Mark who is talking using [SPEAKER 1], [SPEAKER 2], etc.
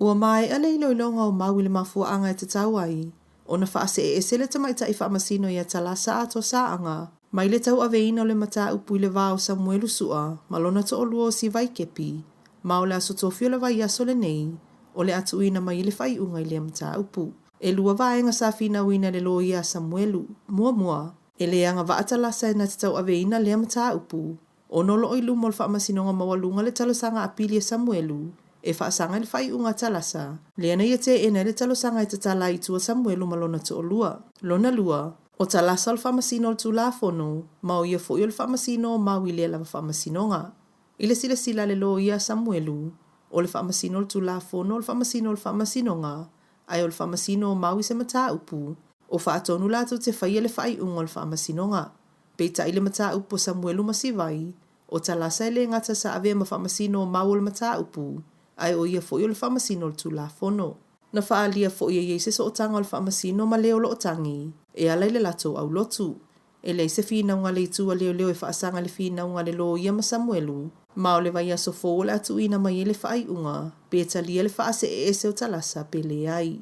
[SPEAKER 1] Ua maea le iloiloga o mau i le mafuaaga e tatau ai ona faasee ese le tamaitai faamasino ia Talasa Ato Saaga mai le tauaveina o le mataupu i le va o Samuelu Sua ma lona toalua o Sivai Kepi, ma o le aso tofi o le vaiaso lenei o le a tuuina mai ai le faaiuga i lea mataupu. E lua vaega sa finauina e le loia a Samuelu. Muamua, e le agavaa Talasa e na te tauaveina lea mataupu, ona o lo o i luma o le Faamasinoga Maualuga le talosaga apili a Samuelu e faasaga i le faaiuga a Talasa, lea na ia teena ai le talosaga e tatala ai i tua Samuelu ma lona toalua. Lona lua, o Talasa o le Faamasino o le Tulafono, ma o ia foi o le Faamasino o mau i lea lava Faamasinoga. I le silasila a le loia a Samuelu, o le Faamasino o le Tulafono o le Faamasino o le Faamasinoga, ae o le Faamasino o mau i se mataupu, o faatonu latou te faia le faaiuga o le Faamasinoga. Peitai i le mataupu a Samuelu ma Sivai, o Talasa e le gata sa avea ma Faamasino o mau o le mataupu, ae o ia foi o le Faamasino o le Tulafono. Na faaalia foi e i ai se sootaga o le Faamasino ma le o lo o tagi e ala i le latou aulotu. E leai se finauga a le itu a leoleo e faasaga i le finauga a le loia ma Samuelu, ma o le vaiaso fou o le a tuuina mai ai le faaiuga pe talia le faasee ese o Talasa pe leai.